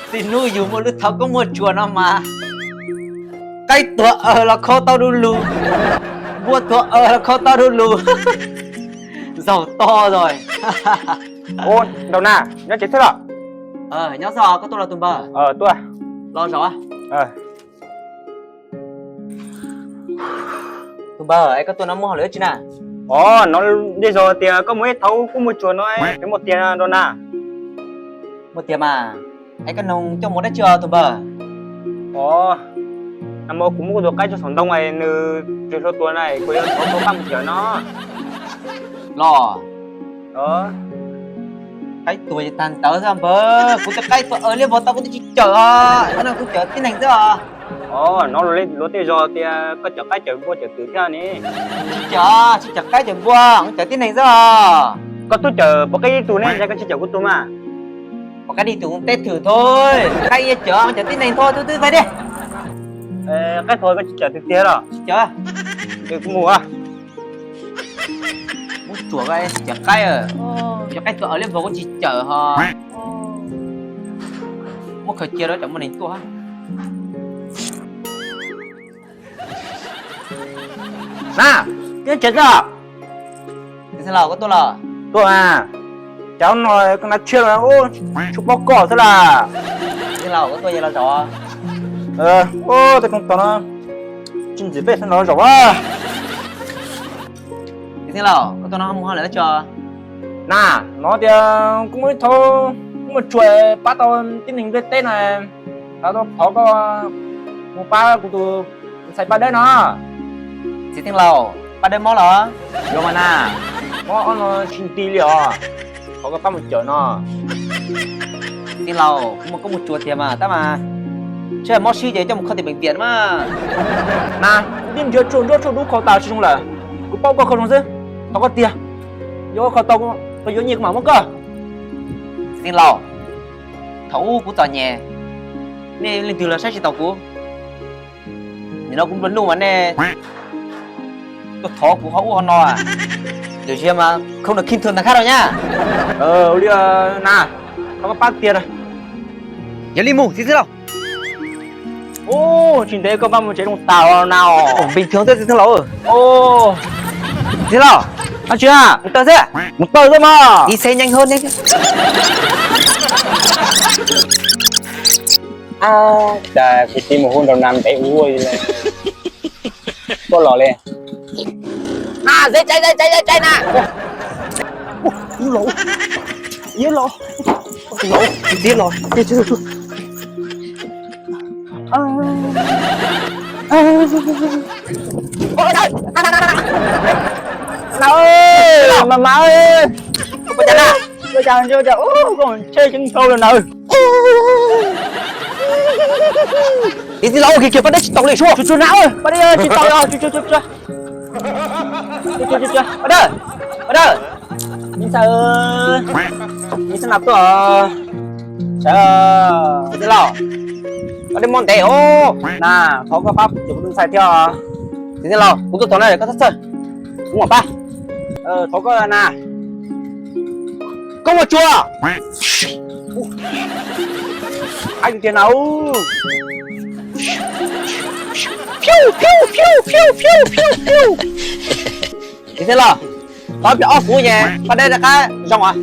Txij hnub yus muaj lub thawv koob muaj tsuas no mas, qaib tuag aws los kho tau du lug, npua tuag aws los kho tau du lug, zaum to os. Ua, nraug nas, nyob tsev xwb los? Nyob xwb os, koj tuaj los tus npawg? Tuaj. Los zaum. Tus npawg, es koj tuaj no muaj hauj lwm dab tsi na? Os, hnov dej zog tias koj muaj ib thawv koob muaj tsuas no, es muaj tiag nraug nas? Muaj tiag mas. Es koj nug coj mus dab tsi os tus npawg? Os, nag hmo kuv muab kuv tus qaib tso saum ntoo es nws tsis hlua tuag na, kuv yuav thov koj pab mus cawm no. Los, qaib tuag tag ntawd xwb npawg, kuv tus qaib tuag aws liab vog tau kuv twb tsis cawm os, no kuv cawm tib neeg xwb os. Os, hnov luag tej zog tias koj cawm qaib cawm npua cawm twm thiab ne. Tsis cawm, tsis cawm qaib cawm npua, kuv cawm tib neeg xwb os. Koj twb cawm pov qaib ib tug ne, cas koj tsis cawm kuv tus mas? Pov qaib ib tug teb thwm thôi, qaib ib cawm, cawm tib neeg thôi, twb twb tag dej. Qaib tuag koj tsis cawm tiag tiag los? Tsis cawm. Kuv mus. Muab tsuam koj tsis cawm qaib, cov qaib tuag aws liab vog kuv tsis cawm hos. Muab khaws cia rau cov muaj neeg tuaj. Na, tib tsev xwb. Txiv xeev laus, koj tuaj los? Tuaj mas. Cas hnub no koj hnav tshiab los, tshuav pob koj xwb las. Txiv xeev laus, koj tuaj los zaum. Tej rooj tog no tsis ntxim peb xeev laus zaum a. Txiv xeev laus, koj tuaj no mus hauj lwm dab tsi? Na, hnov tias kuv muaj ib thawv koob muaj tsuas pab tau tib neeg nplej teb no, thov koj mus pab kuv tus ntxhais Paj Dawb no. Txiv xeev laus, Paj Dawb mob los? Yog mas na, mob ob no tsis nti li os, thov koj pab mus cawm no. Txiv xeev laus, kuv muaj koob muaj tsuas tiag mas tab mas, ntshe mob sib ces coj mus kho tim peev tiam mas. Na, kuv twb nrhiav tsuag nruab tsuag dub kho tas tsis zoo lawm, kuv paub koj kho zoo xwb, thov koj tiag, yog koj kho tau, koj yuav nyiaj kuv mam muab koj. Txiv xeev laus, thaum ub kuv txom nyem, nej leej twg los saib tsis taus kuv. Nim no kuv nplua nuj mas nej tuaj thov kuv ho ub ho no, yog tsis mas khoob nws khib thw ntag khab rau nyab. Ua li na, thov koj pab tiag. Yog li mus txiv xeev laus. Ub, tsis ntev koj pab mus tsev zoo tas na os. Bình thường xwb txiv xeev laus. Txiv xeev laus, mus taw xwb, mus taw xwb mas. Đi xe nhanh hơn. Cas kuv tsis mus hu nraug nas ntev ua li, tuaj los li. Dej tsaib, dej tsaib, dej tsaib na. Ub, ub, los, ub, los, ub, los, ub, los. Nas, mas mas, ua cas na, ua cas ua cas, koj ntshe tseeb dhau li na. Txiv xeev laus, kiag kiag, Paj Dawb tsis tau li, tsuag tsuag na, Paj Dawb tsis tau li, tsuag tsuag tsuag. Paj Dawb, Paj Dawb, me ntxhais, me ntxhais nas tuaj, txiv xeev laus, Paj Dawb mob ntev os, na, thov koj pab cawm kuv tus ntxhais thiab. Txiv xeev laus, kuv tuaj txog na, koj txhob txhawj, kuv mam pab. Thov koj na. Koob muaj tsuas. Ab, tiag na. Txiv xeev laus, thov ib pliag ob fuv ces Paj Dawb rov qab zoo os.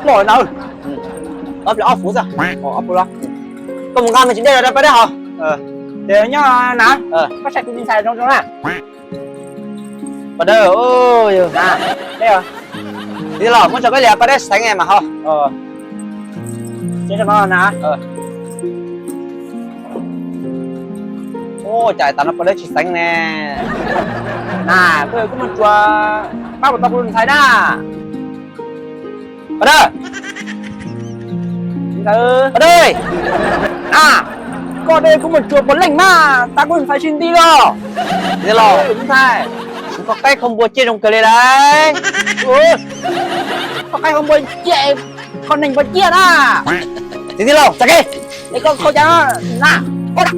Los, los na. Thov ib pliag ob fuv xwb. Ob fuv los. Koj mus nqa me ntsis dej los rau Paj Dawb haus. Ces nyob na, koj saib kuv tus ntxhais zoo zoo na. Paj Dawb, txiv xeev laus, muab tso koj lias Paj Dawb xeev mas haus. Ua cas tas no Paj Dawb tsis xeev ne? Na, koj, koj muaj tsuas pab puas tau kuv tus ntxhais na. Paj Dawb, Paj Dawb, na, koj dej koj muaj tsuas puas leej mas tas kuv tus ntxhais tsis nti los. Txiv xeev laus, ntxhais, kuv kho qaib kho npua ciaj zoo kawg li lauj. Kho qaib kho npua ciaj, kho neeg puas ciaj na. Txiv xeev laus, txav kev, es koj kho cas na, koj na.